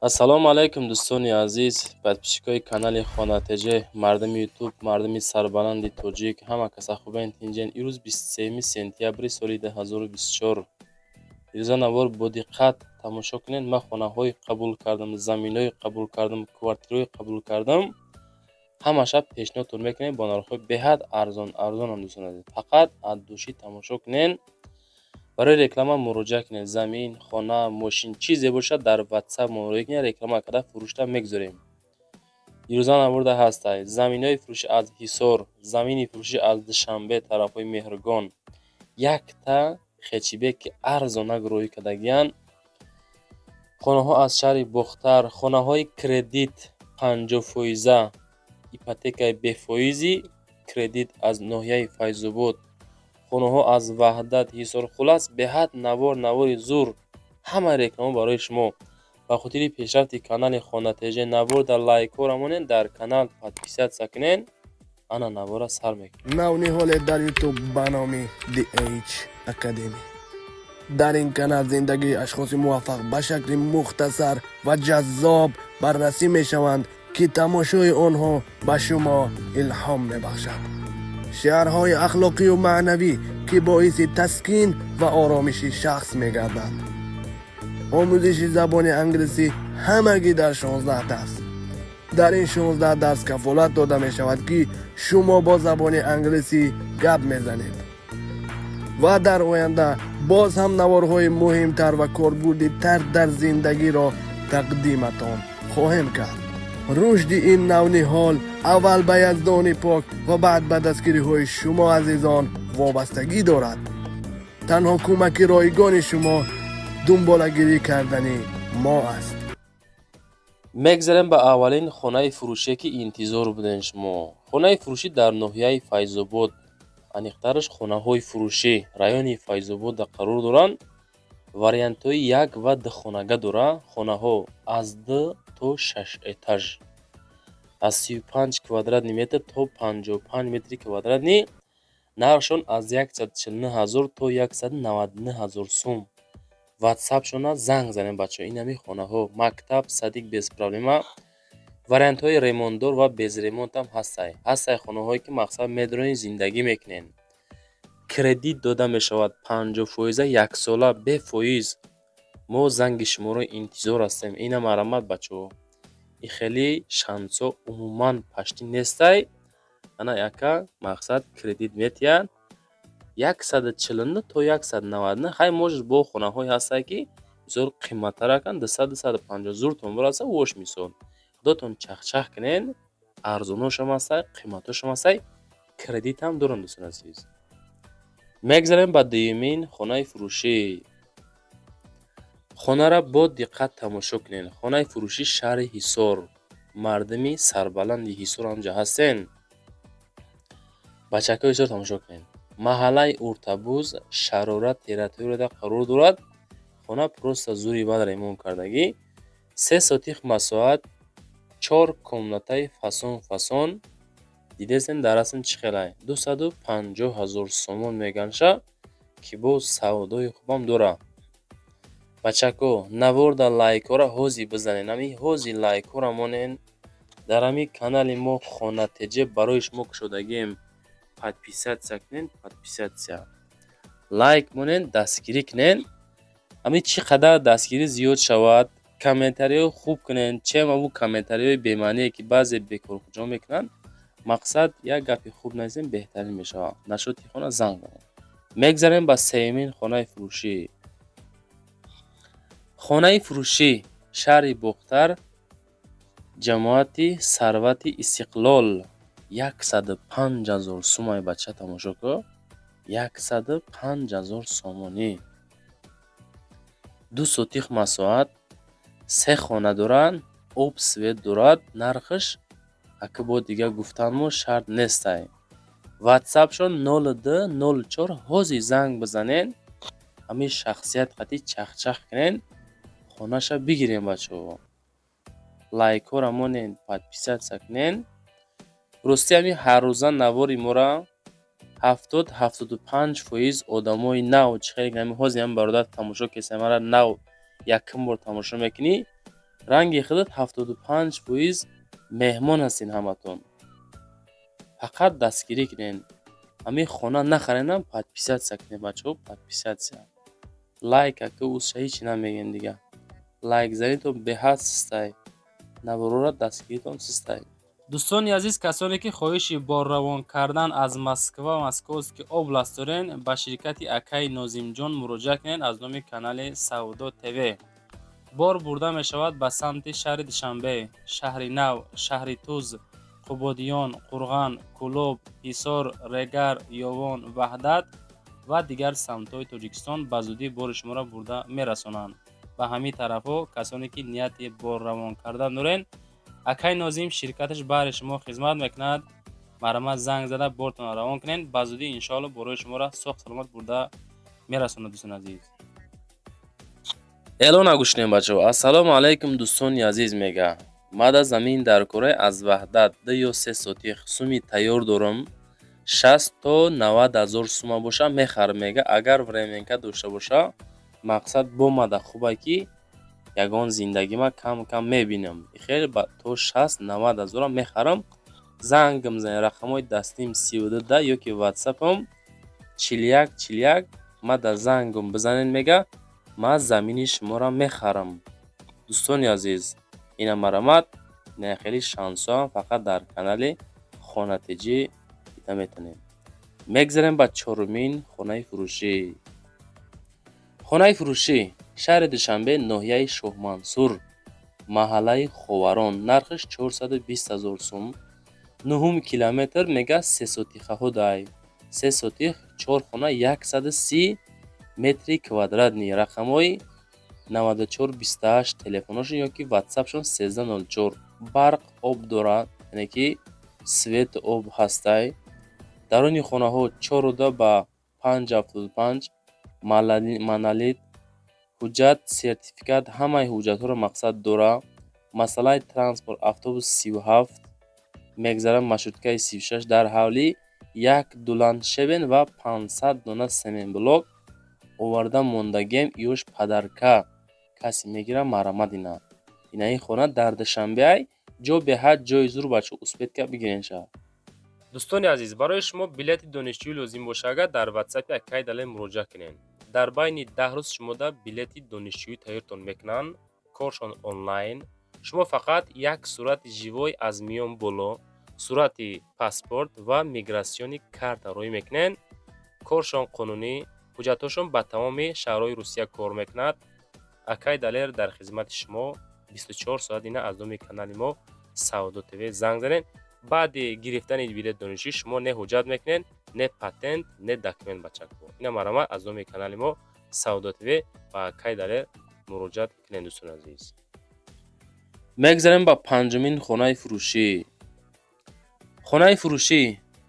Ассалому алайкум, дӯстони азиз, подписчикои канали Хона ТЖ, мардуми Ютуб, мардуми сарбаланди тоҷик. Ҳама каса хубен, тинҷен? Имрӯз 23 сентябри соли 2024. Ирӯза навор бо диққат тамошо кунед. Ман хонаҳое қабул кардам, заминҳое қабул кардам, квартираҳое қабул кардам, ҳамаша пешниҳодтон мекунем бо нархҳои беҳад арзон. Арзонам, дӯстони азиз, фақат от души тамошо кунед. Барои реклама муроҷиат кунед. Замин, хона, мошин, чизе бошад, дар Ватсап муроҷиат кунед, реклама карда, фурӯшта мегузорем. Ирӯза наворда ҳастай заминҳои фурӯшӣ аз Ҳисор, замини фурӯшӣ аз Душанбе, тарафҳои Меҳргон, якта хэтчбек, ки арзонак роҳӣ кардагиянд. Хонаҳо аз шаҳри Бохтар, хонаҳои кредит 50-фоиза, ипотекаи бефоизи кредит аз ноҳияи Файзобод, хонаҳо аз Ваҳдат, Ҳисор. Хуллас, беҳад навор, навори зур. Ҳамаи реклама барои шумо. Ба хотири пешрафти канали Хона ТЖ наворда лайкҳоро монед, дар канал подписаться кунед. Ана навора сар мекунем. Навниҳоле дар Ютуб ба номи DH Academy. Дар ин канал зиндагии ашхоси муваффақ ба шакли мухтасар ва ҷаззоб баррасӣ мешаванд, ки тамошои онҳо ба шумо илҳом мебахшад. Шиарҳои ахлоқию маънавӣ, ки боиси таскин ва оромиши шахс мегарданд. Омӯзиши забони англисӣ ҳамагӣ дар 16 дарс. Дар ин 16 дарс кафолат дода мешавад, ки шумо бо забони англисӣ гап мезанед. Ва дар оянда боз ҳам наворҳои муҳимтар ва корбурдитар дар зиндагиро тақдиматон хоҳем кард. Рушди ин навниҳол аввал ба Яздони пок ва баъд ба дастгириҳои шумо, азизон, вобастагӣ дорад. Танҳо кӯмаки ройгони шумо дунболагирӣ кардани мо аст. Мегзарем ба аввалин хонаи фурӯшие, ки интизор будем шумо. Хонаи фурӯшӣ дар ноҳияи Файзобод, аниқтараш хонаҳои фурӯшӣ райони Файзобода қарор доранд. Вариантҳои як ва духонага дорад. Хонаҳо аз ду то шаш этаж, аз 35 квадратный метр то 55 метри квадратный. Нархшон аз 149 000 то 199 000 сум. Ватсапшона занг занем, бачаҳо. Инами хонаҳо, мактаб, садик без проблема. Вариантҳои ремонтдор ва без ремонтам ҳастай. Ҳастай хонаҳое, ки мақсад медроен, зиндагӣ мекунен. Кредит дода мешавад 50-фоиза, яксола, бефоиз. Мо занги шуморо интизор ҳастем. Ина марҳамат, бачаҳо. И хеле шансҳо умуман паштӣ нестай. Ана яка мақсад кредит метиҳад 149 то 199. Хай, может, бо хонаҳое ҳастае, ки бисёр қиматтараканд, 200, 250 зуртон бираса вош. Мисол, худотон чахчах кунед. Арзоношам ҳастай, қиматошам ҳастай, кредитам доранд, дӯстони азиз. Мегзарем ба дуюмин хонаи фурӯшӣ. Хонаро бо диққат тамошо кунед. Хонаи фурӯшӣ шаҳри Ҳисор. Мардуми сарбаланди Ҳисор ҳамҷа ҳастен. Бачакҳои Ҳисор, тамошо кунед. Маҳаллаи Уртабуз, Шарора территорияда қарор дорад. Хона просто зури бад ремонт кардагӣ. 3 сотих масоҳат, чор комнатаи фасон фасон. Дидестен, дар расм чӣ хелай? 250 000 сомон меганша, ки боз савдои хубам дорад. Бачако, наворда лайкҳоро ҳозир бизанед. Ҳами ҳозир лайкҳоро монед. Дар ҳамин канали мо Хона ТЖ барои шумо кушодагием. Подписаться кунед, подписаться, лайк монед, дастгирӣ кунед. Ҳамин чӣ қадар дастгирӣ зиёд шавад, комментариҳои хуб кунед, чем аву комментариҳои бемаъние, ки баъзе бекорхуҷон мекунанд. Мақсад, як гапи хуб нависем, беҳтарин мешавад. Нашоти хона занг занед. Мегзарем ба сеюмин хонаи фурӯшӣ. Хонаи фурӯшӣ шаҳри Бохтар, ҷамоати Сарвати Истиқлол, 105 000 сумай. Бача, тамошо кун, 105 000 сомонӣ. 2 сотих масоҳат, се хона доранд, об, свет дорад. Нархаш ака бо дигар гуфтанмо шарт нестай. Ватсапшон 0204. Ҳозир занг бизанед, ҳамин шахсият қатӣ чахчах кунед, хонаша бигирем. Бачаҳо, лайкҳоро монед, подписаться кунед. Рости, ҳамин ҳаррӯза навори мора 70-75% одамои нав, чӣ хеле ҳозир ҳам бародар тамошо кесай, мара нав якум бор тамошо мекунӣ. Ранги худат 75% меҳмон ҳастин ҳаматон. Фақат дастгирӣ кунен. Ҳамин хона нахаренам, подписаться кунед, бачаҳо, подписаться. Лайк ака узша ҳеҷ намегем дига. Лайк занитон беҳад систай. Наворора дастгиритон систай. Дӯстони азиз, касоне ки хоҳиши борравон кардан аз Москва, Московский область дорен, ба ширкати акаи Нозимҷон муроҷиат кунед аз номи канали Савдо ТВ. Бор бурда мешавад ба самти шаҳри Душанбе, Шаҳри Нав, Шаҳри Туз, Қубодиён, Қурған, Кӯлоб, Ҳисор, Регар, Ёвон, Ваҳдат ва дигар самтҳои Тоҷикистон. Ба зудӣ бори шуморо бурда мерасонанд. Ба ҳамин тарафҳо касоне ки нияти борравон кардан дорен, акаи Нозим ширкаташ баҳри шумо хизмат мекунад. Марҳамат, занг зада бортонро равон кунед. Ба зудӣ, иншоалло, борои шуморо соғ саломат бурда мерасонад, дӯстони азиз. Эълона гӯш кунем, бачаҳо. Ассалому алайкум, дӯстони азиз, мега. Мада замин дар кораи аз Ваҳдат, 2 ё 3 сотих, суми тайёр дорам, 60 то 90 ҳазор сума боша, мехарам, мега. Агар временка дошта боша, мақсад бомада хубе ки ягон зиндагима кам кам мебинам. Хеле то 60-90 ҳазорам мехарам. Зангам занед, рақамҳои дастим 32 да ёки ватсапам 41 41. Мада зангам бизанед, мега, ман замини шуморо мехарам. Дӯстони азиз, ина марҳамат, ина хеле шансҳоам фақат дар канали Хонатиҷӣ дида метавонем. Мегзарем ба чорумин хонаи фурӯшӣ. Хонаи фурӯшӣ: шаҳри Душанбе, ноҳияи Шоҳмансур, маҳаллаи Ховарон, нархаш 420 000 сум, нуҳум километр, мега, сесотихаҳо дай, 3 сотих, чор хона, 130 метри квадратный. Рақамҳои 94 28 телефоношон ёки ватсапшон 13 04. Барқ, об дорад, яъне ки свет, об ҳастай. Даруни хонаҳо чоруда ба 5,75 монолит. Ҳуҷҷат, сертификат, ҳамаи ҳуҷҷатҳоро мақсад дора. Масъалаи транспорт: автобус 37 мегзарад, маршруткаи 36. Дар ҳавлӣ як дуланд щебень ва 500 дона семенблок оварда мондагием, иёш подарка. Касе мегирад, марҳамат. Ина ин хона дар Душанбеай, ҷо беҳад ҷои зур, бачаҳо, успеть ка бигирен ша. Дӯстони азиз, барои шумо билети донишҷӯӣ лозим боша, агар дар ватсапи акаи Далер муроҷиат кунед, дар байни 10 рӯз шумода билети донишҷӯӣ тайёртон мекунанд. Коршон онлайн. Шумо фақат як сурати живой аз миён боло, сурати паспорт ва миграционный карта роҳӣ мекунед. Коршон қонунӣ, ҳуҷҷатҳошон ба тамоми шаҳрҳои Русия кор мекунад. Акаи Далер дар хизмати шумо 24 соат. Ина аз номи канали мо Савдо ТВ занг занед. Баъди гирифтани билети донишҷӯӣ шумо не ҳуҷҷат мекунед, не патент, не документ, бачако. Ина марҳамат, аз номи канали мо Савдо ТВ ба акаи Далер муроҷиат кунед, дӯстони азиз. Мегзарем ба панҷумин хонаи фурӯшӣ. Хонаи фурӯшӣ: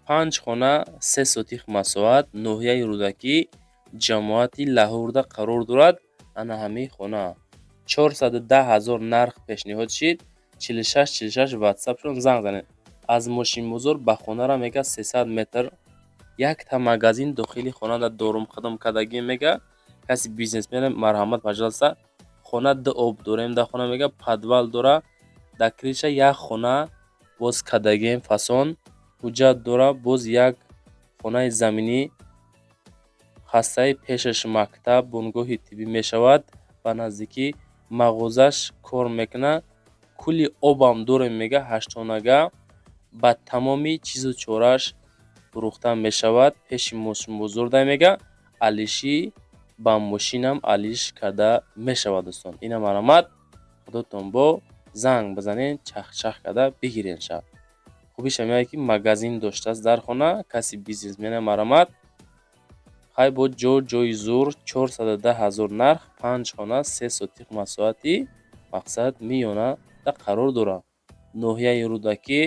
панҷ хона, 3 сотих масоҳат, ноҳияи Рӯдакӣ, ҷамоати Лаҳурда қарор дорад. Ана ҳамин хона 410 000 нарх пешниҳод шид. 46 46 ватсапшон занг занед. Аз мошинбозор ба хонара, мега, 300 метр. Якта магазин дохили хонада дорум, қадам кардагӣ, мега. Каси бизнесмен, марҳамат, пожалуйста. Хона ду об дорем дар хона, мега, подвал дора, дар крыша як хона боз кардагием, фасон, ҳуҷҷат дора. Боз як хонаи заминӣ ҳастаи. Пешаш мактаб, бунгоҳи тиббӣ мешавад, ба наздикӣ мағозаш кор мекунад. Кулли обам дорем, мега, ҳаштонага, ба тамоми чизу чорааш фурӯхта мешавад. Пеши мошинбозор, мега, алишӣ ба мошинам алиш карда мешавад. Дӯстон, ина марҳамат, худотон бо занг бизанед, чахчах карда бигирен ша. Хубиша меояд, ки магазин доштааст дар хона. Каси бизнесмена, марҳамат. Хай, бо ҷо ҷои зур, 410 000 нарх, панҷ хона, 3 сотих масоҳати, мақсад миёнада қарор дорад. Ноҳияи Рӯдакӣ,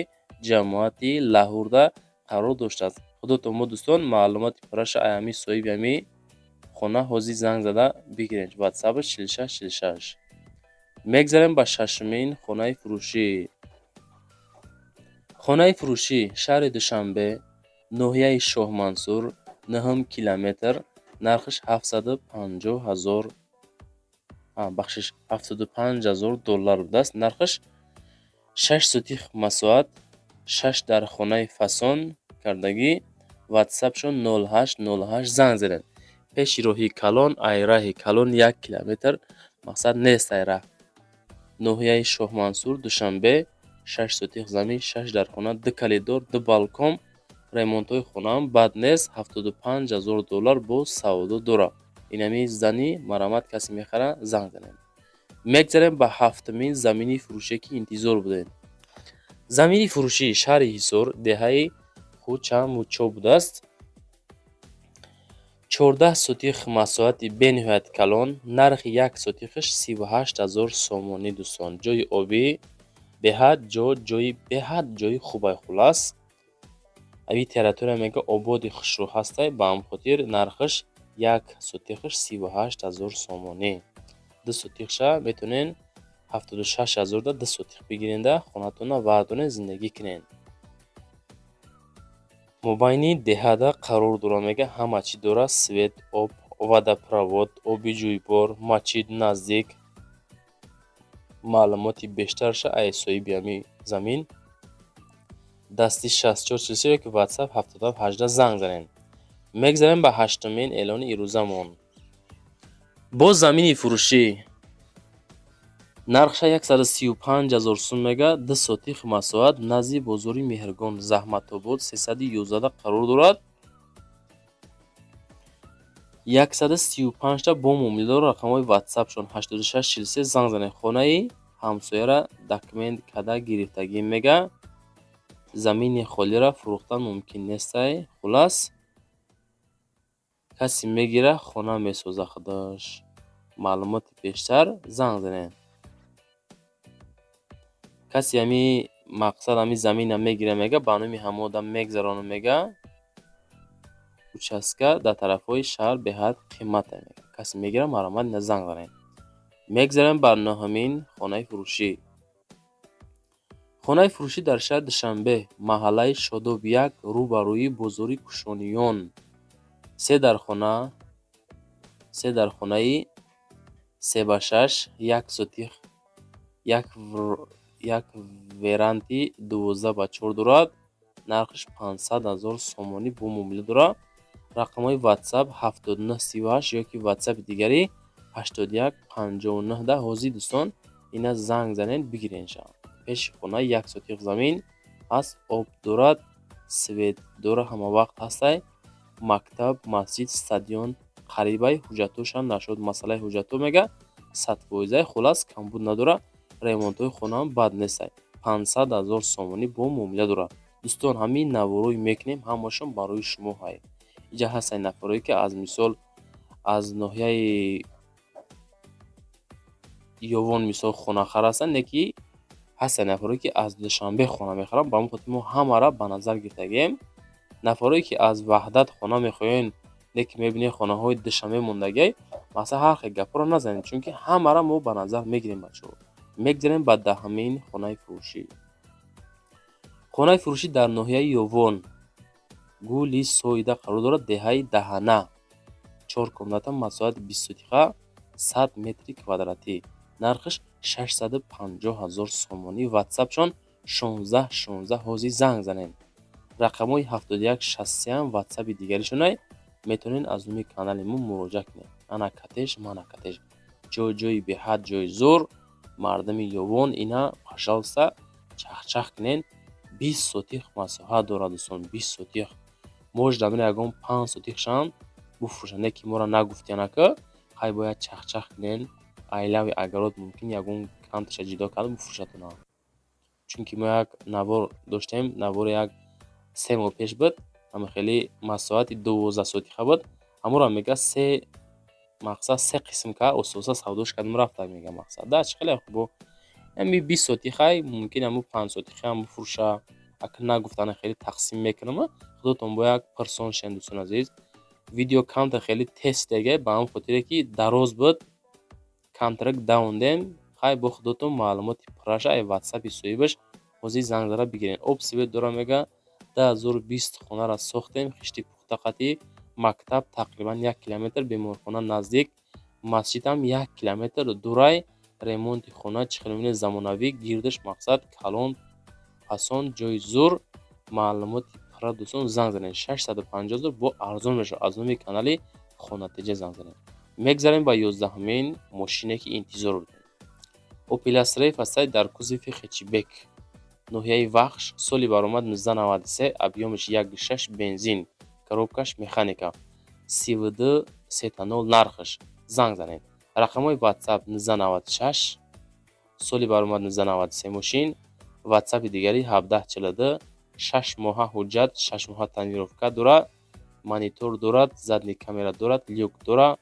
ҷамоати Лаҳурда қарор доштааст. Худотон мо, дӯстон, маълумоти пурраша аями соҳиби ҳами хона ҳозир занг зада бигиред. Ватсапаш 46 46. Мегзарем ба шашумин хонаи фурӯшӣ. Хонаи фурӯшӣ: шаҳри Душанбе, ноҳияи Шоҳмансур, нӯҳум километр, нархаш 750 000. Бахшиш, 75 000 доллар будааст нархаш. 6 сотих масоҳат, шаш дар хонаи фасон кардагӣ. Ватсапшон 0808, занг занед. Пеши роҳи калон, ай раҳи калон 1 километр мақсад нест ай раҳ. Ноҳияи Шоҳмансур, Душанбе. 6 сотих замин, шаш дархона, ду коридор, ду балкон, ремонтҳои хонаам бад нест. 75 000 доллар боз савдо дорад. Инами зани марамат, касе мехара, занг занед. Мегзарем ба ҳафтумин замини фурӯшие, ки интизор будем. Замини фурӯшии шаҳри Ҳисор, деҳаи Хучамучо будааст. 14 сотих масоҳати бениҳоят калон, нархи 1 сотихаш 38 000 сомонӣ. Дӯстон, ҷои обӣ беҳад ҷои беҳад ҷои хубай. Хулас, ави территория мега ободи хушрӯ ҳастай. Ба ҳамин хотир нархаш 1 сотихаш 38 000 сомонӣ. 2 сотихша метавонен 76 ҳазорда 2 сотих бигиренда, хонатонро вардонед, зиндагӣ кунед. Мобайни деҳада қарор дорад, мега ҳама чӣ дорад: свет, об, водопровод, оби ҷӯйбор, масҷид наздик. Маълумоти бештарша ай соҳиби ҳамин замин дасти 6443 ёки ватсап 7718 занг занед. Мегзарем ба ҳаштумин эълони ирӯзамон. Боз замини фурӯшӣ, нархша 135 000 сум мега, 2 сотих масоҳат, назди бозори Меҳргон, Заҳматобод 311 қарор дорад. 135та бо муомила. Рақамҳои ватсапшон 8643, занг занед. Хонаи ҳамсояра документ карда гирифтагӣ, мега замини холиро фурӯхтан мумкин нестай. Хулас, касе мегира, хона месоза худаш. Маълумоти бештар занг занед. Касе ҳами мақсад ҳами заминро мегира, мега ба номи ҳамон одам мегзаронам. Мега участка дар тарафҳои шаҳр беҳад қиммате. Мега касе мегира, марҳамат, ина занг занед. Мегзарем ба нӯҳумин хонаи фурӯшӣ. Хонаи фурӯшӣ дар шаҳри Душанбе, маҳаллаи Шодоб 1, рӯ ба рӯи бозори Кушониён. Се дархона, се дархонаи 3 ба 6, 1 сотих, як веранди 12 ба 4 дорад. Нархаш 500 000 сомонӣ, бо муомила дорад. Рақамҳои ватсап 7938 ёки ватсапи дигари 8159 да. Ҳозир, дӯстон, ина занг занед, бигиренша. Пеши хона 1 сотих замин ҳаст, об дорад, свет дорад, ҳамавақт ҳастай. Мактаб, масҷид, стадион қарибай. Ҳуҷҷатҳошам нашуд, масъалаи ҳуҷҷатҳо мега 100 фоизай. Хулас, камбуд надорад, ремонтҳои хонаам бад нестай. 500 000 сомонӣ, бо муомила дорад. Дӯстон, ҳамин наворҳое мекунем, ҳамашон барои шумо ҳай. Инҷа ҳастанд нафарое, ки аз мисол аз ноҳияи Ёвон мисол хонахар ҳастанд, не ки ҳастанд нафарое, ки аз Душанбе хона мехаранд. Ба ҳамин хотир мо ҳамаро ба назар гирифтагием. Нафарое, ки аз Ваҳдат хона мехоҳед, не ки мебинед, хонаҳои Душанбе мондагиай. Масалан, ҳар хел гапҳоро назанед, чунки ҳамаро мо ба назар мегирем, бачаҳо. Мегзарем ба 10-умин хонаи фурӯшӣ. Хонаи фурӯшӣ дар ноҳияи Ёвон, Гули Соида қарор дорад, деҳаи Даҳана. Чор комната, масоҳати 20 сотиха, 100 метри квадратӣ, нархаш 650 000 сомонӣ. Ватсапшон 1616, ҳозир занг занед. Рақамҳои 7163ам ватсапи дигаришонай, метавонед аз номи канали мо муроҷиат кунед. Ана коттедж, мана коттедж, ҷой, ҷои беҳад ҷои зур. Мардуми Ёвон, ина, пожалуйста, чахчах кунед. 20 сотих масоҳат дорад, дӯстон, 20 сотих. Может, амира ягон 5 сотихшам буфурӯшанд, не ки моро нагуфтиянака. Хай, бояд чахчах кунед. Айлави огород мумкин ягон камташа ҷудо карда буфурӯшадона, чунки мо як навор доштем, навори як 3 моҳ пеш буд, ҳама хеле масоҳати 12 сотиха буд. Ҳамонро мега се мақсад се қисм кард, оста-оста савдош кардем, рафта. Мега мақсад да чӣ хеле хубо ами 20 сотихай, мумкин ҳамун 5 сотихаам буфурӯша. Акн нагуфтана, хеле тақсим мекунам, худотон бо як пирсон шен. Дӯстони азиз, видео камтар хеле тез дега, ба ҳамон хотире ки дароз буд, камтарак давондем. Хай, бо худотон маълумоти пурраша ай ватсапи соҳибаш ҳозир занг зада бигиред. Об, свет дорам, мега 2020 хонаро сохтем, хишти пухта қатӣ. Мактаб тақрибан 1 километр, беморхона наздик. Масҷидам 1 километр дурай. Ремонти хона чӣ хел мебинед, замонавӣ, гирдаш мақсад калон, фасон, ҷои зур. Маълумоти пурра, дӯстон, занг занед, 650 000 бо арзон мешавад. Аз номи канали Хонатеҷа занг занед. Мегзарем ба 11-умин мошине, ки интизор будем. Опел Астра ҳастай дар кузови хэтчбек, ноҳияи Вахш, соли баромад 1993, объёмаш 1,6 бензин, коробкаш механика, CVD, сетанол нархаш. Занг занед, рақамҳои WhatsApp 1996, соли баромад 1993 мошин, WhatsApпи дигари 1742. 6 моҳа ҳуҷҷат, 6 моҳа тонировка дорад, монитор дорад, задний камера дорад, люк дорад.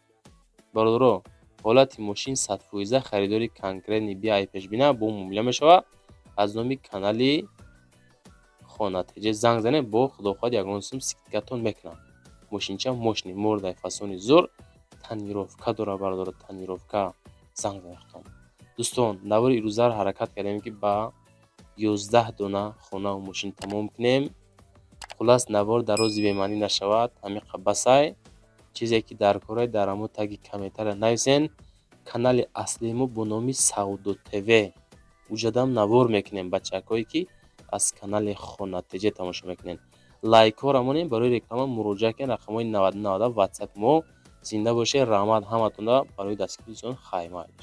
Бародаро, ҳолати мошин 100%. Харидори конкретный биай пешбина бо муомила мешавад. Аз номи канали Хонатеҷа занг занед, бо худохоҳад ягон сум скидкатон мекунам. Мошинча мощный, мордай, фасони зур, тонировка дорад, бародаро, тонировка. Занг занед худтон. Дӯстон, навори ирӯзаро ҳаракат кардем, ки ба 11 дона хонаву мошин тамом кунем. Хуллас, навор дарози бемаънӣ нашавад, ҳамиқа басай. Чизе ки дар корай, дар ҳамо таги комментария нависен. Канали аслии мо бо номи Савдо ТВ, уҷадам навор мекунем. Бачакҳое, ки аз канали Хонатеҷа тамошо мекунед, лайкҳоро монем. Барои реклама муроҷиат кунед, рақамҳои 90 90 ватсапи мо. Зинда бошед, раҳмат ҳаматонда барои дастгиритон. Хайр, майли.